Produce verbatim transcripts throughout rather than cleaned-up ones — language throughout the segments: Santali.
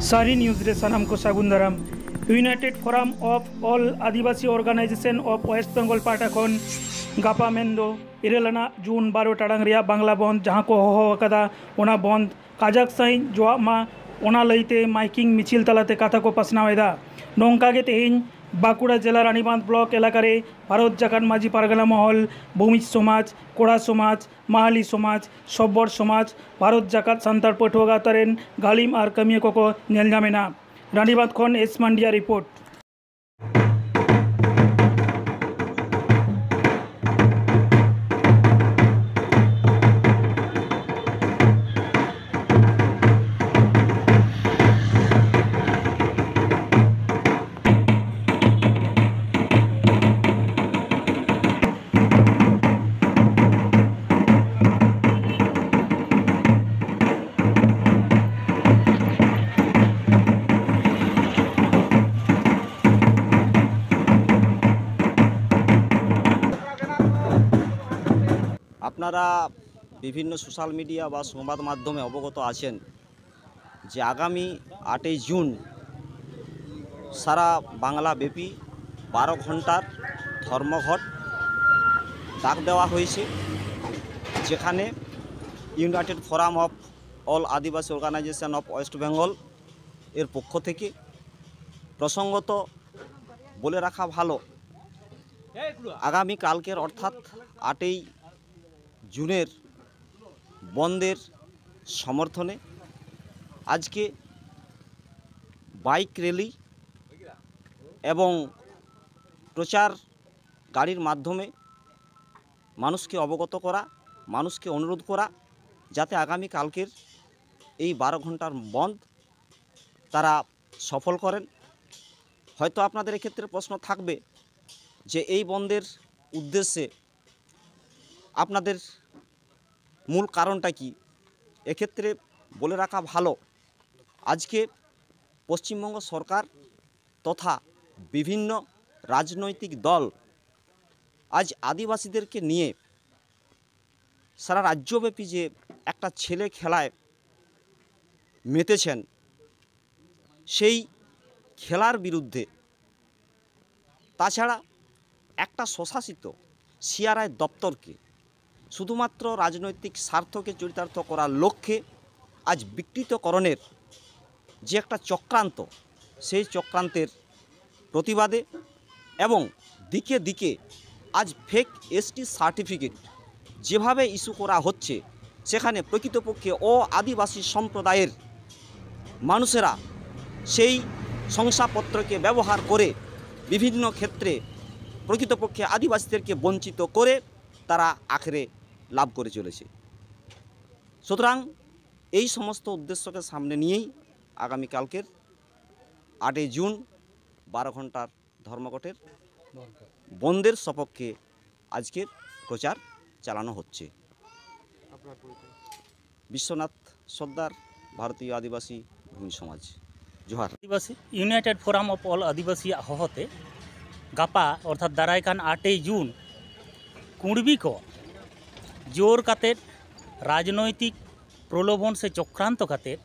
ᱥᱟᱹᱨᱤ ᱱᱤᱭᱩᱡᱽ ᱨᱮ ᱥᱟᱱᱟᱢ ᱠᱚ ᱥᱟᱹᱜᱩᱱ ᱫᱟᱨᱟᱢ᱾ United Forum of All Adivasi Organization of West Bengal ᱯᱟᱦᱴᱟ ᱠᱷᱚᱱ ᱜᱟᱯᱟ ᱢᱮᱱᱫᱚ ᱤᱨᱟᱹᱞ ᱟᱱᱟᱜ ᱡᱩᱱ ᱵᱟᱨᱚ ᱴᱟᱲᱟᱝ ᱨᱮᱭᱟᱜ ᱵᱟᱝᱞᱟ ᱵᱚᱱᱫᱷ ᱡᱟᱦᱟᱸ ᱠᱚ ᱦᱚᱦᱚ ᱟᱠᱟᱫᱟ, ᱚᱱᱟ ᱵᱚᱱᱫᱷ ᱠᱟᱡᱟᱠ ᱥᱟᱺᱦᱤᱡ ᱡᱚᱣᱟᱜ ᱢᱟ, ᱚᱱᱟ ᱞᱟᱹᱭᱛᱮ ᱢᱟᱭᱠᱤᱝ ᱢᱤᱪᱷᱤᱞ ᱛᱟᱞᱟᱛᱮ ᱠᱟᱛᱷᱟ ᱠᱚ ᱯᱟᱥᱱᱟᱣ ᱮᱫᱟ᱾ ᱱᱚᱝᱠᱟ ᱜᱮ ᱛᱮᱦᱮᱧ ᱵᱟᱸᱠᱩᱲᱟ ᱡᱮᱞᱟ ᱨᱟᱱᱤᱵᱟᱸᱫᱷ ᱵᱞᱚᱠ ᱮᱞᱟᱠᱟ ᱨᱮ ᱵᱷᱟᱨᱚᱛ ᱡᱟᱠᱟᱛ ᱢᱟᱹᱡᱷᱤ ᱯᱟᱨᱜᱟᱱᱟ ᱢᱚᱦᱚᱞ, ᱵᱷᱩᱢᱤᱡᱽ ᱥᱚᱢᱟᱡᱽ, ᱠᱚᱲᱟ ᱥᱚᱢᱟᱡᱽ, ᱢᱟᱦᱟᱞᱤ ᱥᱚᱢᱟᱡᱽ, ᱥᱚᱵᱵᱚᱨ ᱥᱚᱢᱟᱡᱽ, ᱵᱷᱟᱨᱚᱛ ᱡᱟᱠᱟᱛ ᱥᱟᱱᱛᱟᱲ ᱯᱟᱹᱴᱷᱩᱣᱟᱹ ᱜᱟᱶᱛᱟ ᱨᱮᱱ ᱜᱟᱹᱞᱤᱢ ᱟᱨ ᱠᱟᱹᱢᱤᱭᱟᱹ ᱠᱚᱠᱚ ᱧᱮᱞ ᱧᱟᱢ ᱮᱱᱟ᱾ ᱨᱟᱱᱤᱵᱟᱸᱫᱷ ᱠᱷᱚᱱ ᱮᱥ ᱢᱟᱱᱰᱤᱭᱟ ᱨᱤᱯᱳᱨᱴ᱾ আপনারা বিভিন্ন সোশ্যাল মিডিয়া বা সংবাদ মাধ্যমে অবগত আছেন যে আগামী আটই জুন সারা বাংলা ব্যাপী বারো ঘন্টার ধর্মঘট ডাক দেওয়া হয়েছে, যেখানে united forum of all Adivasi organisation of West Bengal এর পক্ষ থেকে। প্রসঙ্গত বলে রাখা ভালো, আগামী কালকের অর্থাৎ আটই জুনের বন্ধের সমর্থনে আজকে বাইক র্যালি এবং প্রচার গাড়ির মাধ্যমে মানুষকে অবগত করা, মানুষকে অনুরোধ করা, যাতে আগামী কালকের এই বারো ঘন্টার বন্ধ তারা সফল করেন। হয়তো আপনাদের এক্ষেত্রে প্রশ্ন থাকবে যে এই বন্ধের উদ্দেশ্যে আপনাদের মূল কারণটা কি? এক্ষেত্রে বলে রাখা ভালো, আজকে পশ্চিমবঙ্গ সরকার তথা বিভিন্ন রাজনৈতিক দল আজ আদিবাসীদেরকে নিয়ে সারা রাজ্যব্যাপী যে একটা ছেলে খেলায় মেতেছেন, সেই খেলার বিরুদ্ধে। তাছাড়া একটা স্বশাসিত সিআরআই দপ্তরকে শুধুমাত্র রাজনৈতিক স্বার্থকে চরিতার্থ করার লক্ষ্যে আজ বিকৃতকরণের যে একটা চক্রান্ত, সেই চক্রান্তের প্রতিবাদে এবং দিকে দিকে আজ ফেক এসটি সার্টিফিকেট যেভাবে ইস্যু করা হচ্ছে, সেখানে প্রকৃতপক্ষে অ আদিবাসী সম্প্রদায়ের মানুষেরা সেই শংসাপত্রকে ব্যবহার করে বিভিন্ন ক্ষেত্রে প্রকৃতপক্ষে আদিবাসীদেরকে বঞ্চিত করে তারা আখেরে লাভ করে চলেছে। সুতরাং এই সমস্ত উদ্দেশ্যকে সামনে নিয়েই আগামীকালকের আটই জুন বারো ঘন্টার ধর্মঘটের বন্ধের সপক্ষে আজকের প্রচার চালানো হচ্ছে। বিশ্বনাথ সর্দার, ভারতীয় আদিবাসী ভূমি সমাজ। জোহার। ᱟᱹᱫᱤᱵᱟᱹᱥᱤ ᱤᱭᱩᱱᱟᱭᱴᱮᱰ ᱯᱷᱳᱨᱟᱢ ᱚᱯᱷ ᱚᱞ ᱟᱹᱫᱤᱵᱟᱹᱥᱤᱭᱟᱜ ᱦᱚᱦᱚᱛᱮ ᱜᱟᱯᱟ, ᱚᱨᱛᱷᱟᱛ ᱫᱟᱨᱟᱭ ᱠᱟᱱ ᱟᱴᱮᱭ ᱡᱩᱱ, ᱠᱩᱬᱵᱤ ᱠᱚ ᱡᱳᱨ ᱠᱟᱛᱮᱫ ᱨᱟᱡᱽᱱᱳᱭᱛᱤᱠ ᱯᱨᱚᱞᱳᱵᱷᱚᱱ ᱥᱮ ᱪᱚᱠᱨᱟᱱᱛᱚ ᱠᱟᱛᱮᱫ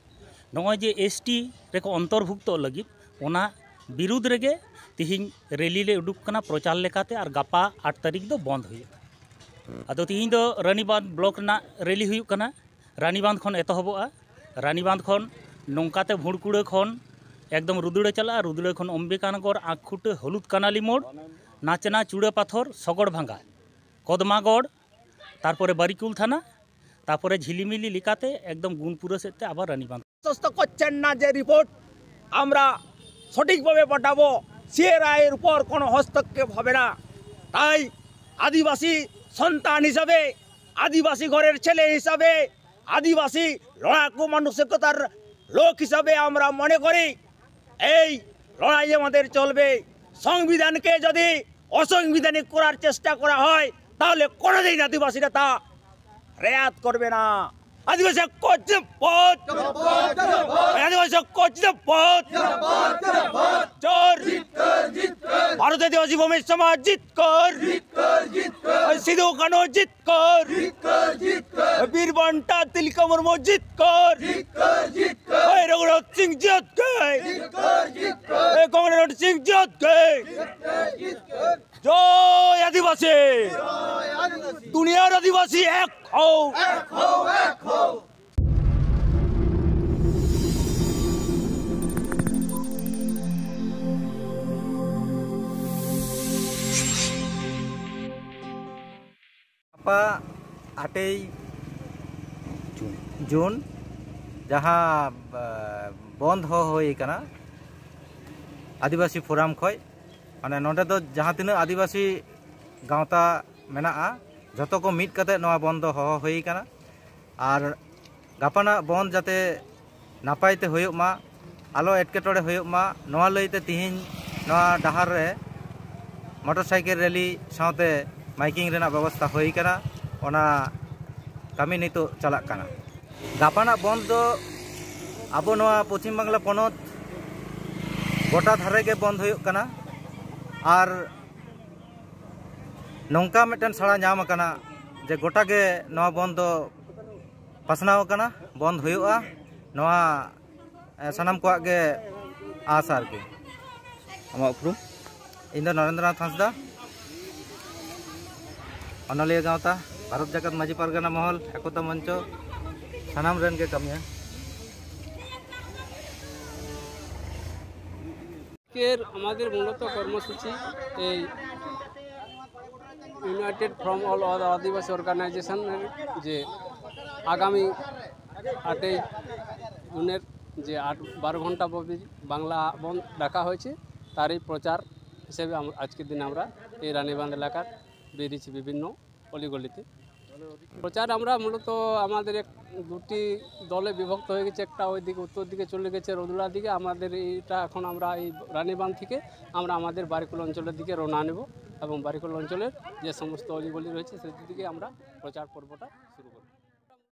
ᱱᱚᱜᱼᱚᱭ ᱡᱮ ᱮᱥᱴᱤ ᱨᱮᱠᱚ ᱚᱱᱛᱚᱨᱵᱷᱩᱠᱛᱚᱜ ᱞᱟᱹᱜᱤᱫ, ᱚᱱᱟ ᱵᱤᱨᱩᱫᱽ ᱨᱮᱜᱮ ᱛᱤᱦᱤᱧ ᱨᱮᱞᱤ ᱞᱮ ᱩᱰᱩᱠ ᱠᱟᱱᱟ ᱯᱨᱚᱪᱟᱨ ᱞᱮᱠᱟᱛᱮ, ᱟᱨ ᱜᱟᱯᱟ ᱟᱴ ᱛᱟᱹᱨᱤᱠᱷ ᱫᱚ ᱵᱚᱱᱫ ᱦᱩᱭᱩᱜᱼᱟ᱾ ᱟᱫᱚ ᱛᱤᱦᱤᱧ ᱫᱚ ᱨᱟᱱᱤᱵᱟᱸᱫᱷ ᱵᱞᱚᱠ ᱨᱮᱱᱟᱜ ᱨᱮᱞᱤ ᱦᱩᱭᱩᱜ ᱠᱟᱱᱟ᱾ ᱨᱟᱱᱤᱵᱟᱸᱫᱷ ᱠᱷᱚᱱ ᱮᱛᱚᱦᱚᱵᱚᱜᱼᱟ᱾ ᱨᱟᱱᱤᱵᱟᱸᱫᱷ ᱠᱷᱚᱱ ᱱᱚᱝᱠᱟᱛᱮ ᱵᱷᱩᱲᱠᱩᱲᱟᱹ ᱠᱷᱚᱱ ᱮᱠᱫᱚᱢ ᱨᱩᱫᱽᱲᱟᱹ ᱪᱟᱞᱟᱜᱼᱟ, ᱨᱩᱫᱽᱲᱟᱹ ᱠᱷᱚᱱ ᱚᱢᱵᱤᱠᱟᱱᱚᱜᱚᱨ, ᱟᱸᱠᱷᱩᱴᱟᱹ, ᱦᱚᱞᱩᱫ ᱠᱟᱱᱟᱞᱤ ᱢᱳᱲ, ᱱᱟᱪᱱᱟ, ᱪᱩᱲᱟᱹ ᱯᱟᱛᱷᱚᱨ, ᱥᱚᱜᱚᱲ ᱵᱷᱟᱸᱜᱟ, ᱠᱚᱫᱢᱟᱜᱚᱲ, ᱛᱟᱨᱯᱚᱨᱮ ᱵᱟᱨᱤᱠᱩᱞ ᱛᱷᱟᱱᱟ, ᱛᱟᱨᱯᱚᱨᱮ ঝিলিমিলি লেকেতে একদম গুণপুরা ᱥᱮᱫ ᱛᱮ ᱟᱵᱟᱨ ᱨᱟᱱᱤᱵᱟᱸᱫᱷ। আশ্বস্ত করছেন না যে রিপোর্ট আমরা সঠিকভাবে পাঠাবো, সিআরআই এর উপর কোনো হস্তক্ষেপ হবে না। তাই আদিবাসী সন্তান হিসাবে, আদিবাসী ঘরের ছেলে হিসাবে, আদিবাসী লড়াকু মানসিকতার লোক হিসাবে আমরা মনে করি এই লড়াই আমাদের চলবে। সংবিধানকে যদি অসাংবিধানিক করার চেষ্টা করা হয়, তাহলে কোনোদিন আদিবাসীরা তা রেয়াত করবে না। আদিবাসী ঐক্য জিন্দাবাদ। আদিবাসী ঐক্য জিন্দাবাদ। চোর ভারত আদিবাসী ভূমি সমাজ জিতকর, সিধু কানু জিতকর, বীর বান্টা তিলকা মুর্মু জিতকর, এই রঘুনাথ সিং জিতকর, এই কমরেড সিং জিতকর। জয় আদিবাসী, দুনিয়ার আদিবাসী এক হও। ᱜᱟᱯᱟ ᱟᱴᱮᱭ ᱡᱩᱱ, ᱡᱟᱦᱟᱸ, ᱟ, ᱵᱚᱱᱫᱷ ᱦᱚᱦᱚ ᱦᱩᱭ ᱠᱟᱱᱟ ᱟᱹᱫᱤᱵᱟᱹᱥᱤ ᱯᱷᱳᱨᱟᱢ ᱠᱷᱚᱡ, ᱢᱟᱱᱮ ᱱᱚᱰᱮ ᱫᱚ ᱡᱟᱦᱟᱸ ᱛᱤᱱᱟᱹᱜ ᱟᱹᱫᱤᱵᱟᱹᱥᱤ ᱜᱟᱶᱛᱟ ᱢᱮᱱᱟᱜᱼᱟ, ᱡᱷᱚᱛᱚ ᱠᱚ ᱢᱤᱫ ᱠᱟᱛᱮ ᱱᱚᱣᱟ ᱵᱚᱱᱫᱷ ᱫᱚ ᱦᱚᱦᱚ ᱦᱩᱭ ᱠᱟᱱᱟ᱾ ᱟᱨ ᱜᱟᱯᱟᱱᱟᱜ ᱵᱚᱱᱫᱷ ᱡᱟᱛᱮ ᱱᱟᱯᱟᱭ ᱛᱮ ᱦᱩᱭᱩᱜ ᱢᱟ, ᱟᱞᱚ ᱮᱴᱠᱮᱴᱚᱬᱮ ᱦᱩᱭᱩᱜ ᱢᱟ, ᱱᱚᱣᱟ ᱞᱟᱹᱭᱛᱮ ᱛᱤᱦᱤᱧ ᱱᱚᱣᱟ ᱰᱟᱦᱟᱨ ᱨᱮ ᱢᱚᱴᱚᱨ ᱥᱟᱭᱠᱮᱞ ᱨᱮᱞᱤ ᱥᱟᱶᱛᱮ ᱢᱟᱭᱠᱤᱝ ᱨᱮᱱᱟᱜ ᱵᱮᱵᱚᱥᱛᱷᱟ ᱦᱩᱭ ᱠᱟᱱᱟ᱾ ᱚᱱᱟ ᱠᱟᱹᱢᱤ ᱱᱤᱛᱚᱜ ᱪᱟᱞᱟᱜ ᱠᱟᱱᱟ᱾ ᱜᱟᱯᱟᱱᱟᱜ ᱵᱚᱱᱫᱷ ᱫᱚ ᱟᱵᱚ ᱱᱚᱣᱟ ᱯᱚᱪᱷᱤᱢ ᱵᱟᱝᱞᱟ ᱯᱚᱱᱚᱛ ᱜᱚᱴᱟ ᱫᱷᱟᱨᱮ ᱜᱮ ᱵᱚᱱᱫᱷ ᱦᱩᱭᱩᱜ ᱠᱟᱱᱟ᱾ ᱟᱨ ᱱᱚᱝᱠᱟ ᱢᱤᱫᱴᱮᱱ ᱥᱟᱲᱟ ᱧᱟᱢ ᱟᱠᱟᱱᱟ ᱡᱮ ᱜᱚᱴᱟ ᱜᱮ ᱱᱚᱣᱟ ᱵᱚᱱᱫᱷ ᱫᱚ ᱯᱟᱥᱱᱟᱣ ᱟᱠᱟᱱᱟ, ᱵᱚᱱᱫᱷ ᱦᱩᱭᱩᱜᱼᱟ᱾ ᱱᱚᱣᱟ, ᱮ, ᱥᱟᱱᱟᱢ ᱠᱚᱣᱟᱜ ᱜᱮ ᱟᱥ ᱟᱨᱠᱤ᱾ ᱟᱢᱟᱜ ᱩᱯᱨᱩᱢ? ᱤᱧ ᱫᱚ ᱱᱚᱨᱮᱱᱫᱨᱚᱱᱟᱛᱷ ᱦᱟᱸᱥᱫᱟ, ᱚᱱᱚᱞᱤᱭᱟᱹ ᱜᱟᱶᱛᱟ, ᱵᱷᱟᱨᱚᱛ ᱡᱟᱠᱟᱛ ᱢᱟᱹᱡᱷᱤ ᱯᱟᱨᱜᱟᱱᱟ ᱢᱚᱦᱚᱞ, ᱮᱠᱚᱛᱟ ᱢᱚᱧᱪᱚ, ᱥᱟᱱᱟᱢ ᱨᱮᱱ ᱜᱮ ᱠᱟᱹᱢᱤᱭᱟᱹ᱾ আজকের আমাদের মূলত কর্মসূচি এই ইউনাইটেড ফ্রম অল আদিবাসী অর্গানাইজেশনের যে আগামী আটই জুনের যে আট বারো ঘন্টা ব্যাপী বাংলা বন্ধ ডাকা হয়েছে, তারই প্রচার হিসেবে আম- আজকের দিন আমরা এই রানীবাঁধ এলাকার বেরিয়েছি বিভিন্ন অলিগলিতে। প্রচার আমরা মূলত আমাদের এক দুটি দলে বিভক্ত হয়ে গেছে, একটা ওই দিকে উত্তর দিকে চলে গেছে রোদুড়া দিকে। আমাদের এইটা এখন আমরা এই রানীবাঁধ থেকে আমরা আমাদের বারিকুল অঞ্চলের দিকে রওনা নেব এবং বারিকুল অঞ্চলের যে সমস্ত অলিগলি রয়েছে সেদিকে আমরা প্রচার পর্বটা শুরু করব।